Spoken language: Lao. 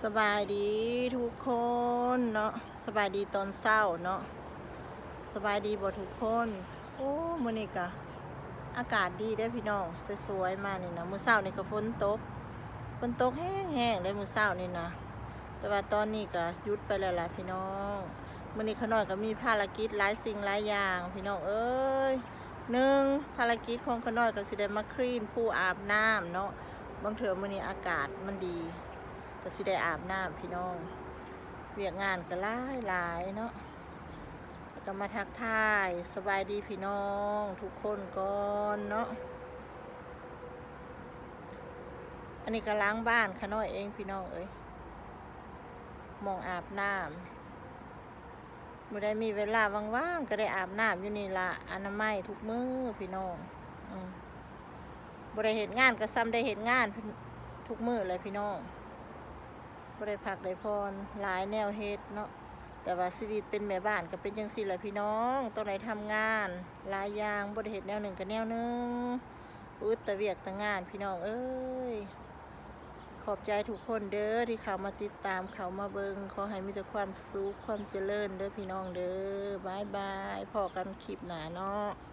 ສະບາຍດີທຸກຄົນເນາະ ສະບາຍດີຕອນເຊົ້າເນາະ ສະບາຍດີບໍ່ທຸກຄົນ? ໂອ້ ມື້ນີ້ກະອາກາດດີເດ້ພີ່ນ້ອງ ສວຍໆມານີ້ນະ. ມື້ເຊົ້ານີ້ກະຝົນຕົກ ຝົນຕົກແຮງໆເດ້ມື້ເຊົ້ານີ້ນະ ແຕ່ວ່າຕອນນີ້ກະຢຸດໄປແລ້ວລະພີ່ນ້ອງ. ມື້ນີ້ຂະນ້ອຍກະມີພາລະກິດຫຼາຍສິ່ງຫຼາຍຢ່າງພີ່ນ້ອງເອີຍ. ໜຶ່ງ ພາລະກິດຂອງຂະນ້ອຍກະຊິໄດ້ມາຄລີນພູອາບນ້ຳເນາະ. ບາງເທື່ອມື້ນີ້ອາກາດມັນດີ ກະຊິໄດ້ອາບນ້ຳພີ່ນ້ອງ. ວຽກງານກະຫຼາຍໆເນາະ ແລ້ວກະມາທັກທາຍສະບາຍດີພີ່ນ້ອງທຸກຄົນກ່ອນເນາະ. ອັນນີ້ກະຫຼັງບ້ານຂະນ້ອຍເອງພີ່ນ້ອງເອີຍ ໝ່ອງອາບນ້ຳ. ມື້ໃດມີເວລາວ່າງໆ ກະໄດ້ອາບນ້ຳຢູ່ນີ້ລະ ອະນາໄມທຸກມື້ພີ່ນ້ອງ. ອືມ ບໍ່ໄດ້ເຮັດງານກະສ່ຳໄດ້ເຮັດງານທຸກມື້ແຫຼະພີ່ນ້ອງ ບໍ່ໄດ້ພັກໄດ້ຜ່ອນ ຫຼາຍແນວເຮັດເນາະ. ແຕ່ວ່າຊີວິດເປັນແມ່ບ້ານກະເປັນຈັ່ງຊີ້ແຫຼະພີ່ນ້ອງ ຕ້ອງໄດ້ທຳງານຫຼາຍຢ່າງ ບໍ່ໄດ້ເຮັດແນວໜຶ່ງກະແນວໜຶ່ງ ບໍ່ອຶດແຕ່ວຽກແຕ່ງານພີ່ນ້ອງເອີຍ. ຂອບໃຈທຸກຄົນເດີທີ່ເຂົ້າມາຕິດຕາມ ເຂົ້າມາເບິ່ງ ຂໍໃຫ້ມີແຕ່ຄວາມສຸກຄວາມຈະເລີນເດີພີ່ນ້ອງເດີ. ບາຍບາຍ ພໍ້ກັນຄລິບໜ້າເນາະ.